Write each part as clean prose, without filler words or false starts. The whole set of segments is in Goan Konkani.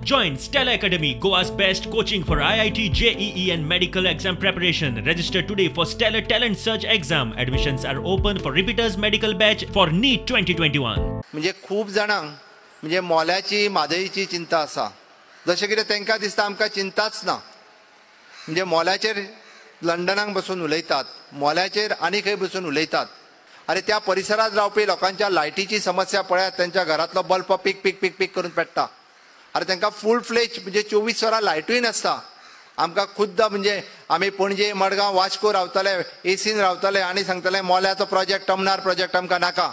Join Stellar Academy, Goa's best coaching for IIT, JEE and medical exam preparation. Register today for Stellar Talent Search exam. Admissions are open for repeaters medical batch for NEET 2021. म्हणजे खूब जाणांक म्हणजे मोल्याची म्हादईची चिंता आसा, जशें कितें तांकां दिसता आमकां चिंताच ना. म्हणजे मोल्याचेर लंडनाक बसून उलयतात, मोल्याचेर आनी खंय बसून उलयतात. आनी त्या परिसरांत रावपी लोकांच्या लायटीची समस्या पळयात, त्यांच्या घरांतलो बल्ब पीक पीक पीक पीक करून पेट्टा. आनी तांकां फूल फ्लेज म्हणजे 24 वरां लायटूय नासता. आमकां खुद्द म्हणजे आमी पणजे, मडगांव, वास्को रावताले, एसीन रावताले आनी सांगताले मोल्याचो प्रोजेक्ट, टमनार प्रोजेक्ट आमकां नाका.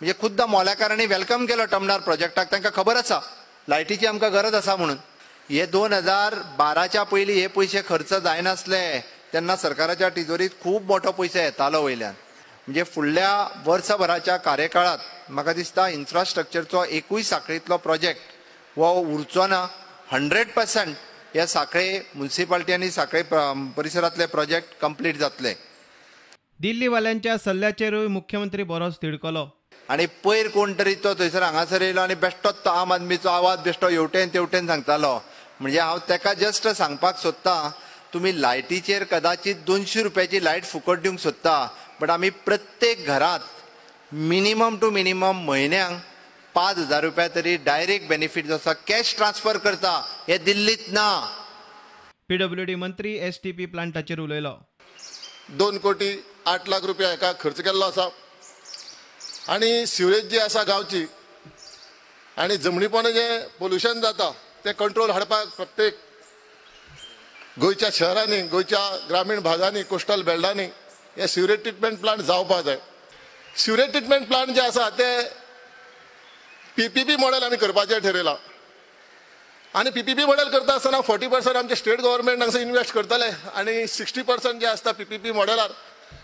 म्हणजे खुद्द मोल्याकारांनी welcome केलो टमनार प्रोजेक्टाक, तांकां खबर आसा लायटीची आमकां गरज आसा म्हणून. हे 2012च्या पयलीं हे पयशे खर्च जायनासले तेन्ना सरकाराच्या तिजोरीत खूब मोठो पयसो येतालो वयल्यान. म्हणजे फुडल्या वर्सभराच्या कार्यकाळात म्हाका दिसता इन्फ्रास्ट्रक्चरचो एकूय साखळींतलो प्रोजेक्ट हो उरचो ना. 100% ह्या साखळे म्युन्सिपाल्टी आनी साखळे परिसरांतले प्रोजेक्ट कंप्लीट जातले. दिल्लीवाल्यांच्या सल्ल्याचेरूय मुख्यमंत्री बरोच तिडकलो. आनी पयर कोण तरी तो थंयसर हांगासर येयलो आनी बेश्टोच तो आम आदमीचो आवाज बेश्टो हेवटेन तेवटेन सांगतालो. म्हणजे हांव तेका जस्ट सांगपाक सोदता, तुमी लायटीचेर कदाचित 200 रुपयाची लायट फुकट दिवंक सोदता, बट आमी प्रत्येक घरांत मिनिमम टू मिनिमम म्हयन्यांक 5,000 रुपया तरी डायरेक्ट बेनिफीट जो आसा कॅश ट्रान्सफर करता, हे दिल्लीत ना. पीडब्ल्यूडी मंत्री एसटीपी प्लांटाचेर उलयलो. 2 कोटी 8 लाख रुपया हेका खर्च केल्लो आसा. आनी सिवरेज जी आसा गांवची आनी जमनीपणां जें पोल्युशन जाता तें कंट्रोल हाडपाक प्रत्येक गोंयच्या शहरांनी, गोंयच्या ग्रामीण भागांनी, कोस्टल बेल्टांनी हे सिवरेज ट्रिटमेंट प्लांट जावपाक जाय. सिवरेज ट्रिटमेंट प्लांट जे आसा ते पीपीपी मॉडेल आमी करपाचें ठरयलां. आनी पीपीपी मॉडेल करता आसतना 40% आमचे स्टेट गव्हर्मेंट हांगासर इन्वेस्ट करतले आनी 60% जे आसता पीपीपी मॉडेलार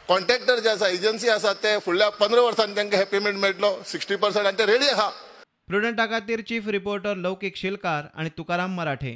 कॉन्ट्रॅक्टर जे आसा, एजन्सी आसा ते फुडल्या 15 वर्सांनी तांकां हे पेमेंट मेळटलो 60% आनी ते रेडी आसा. प्रुडंटा खातीर चीफ रिपोर्टर लौकीक शिलकार आनी तुकाराम मराठे.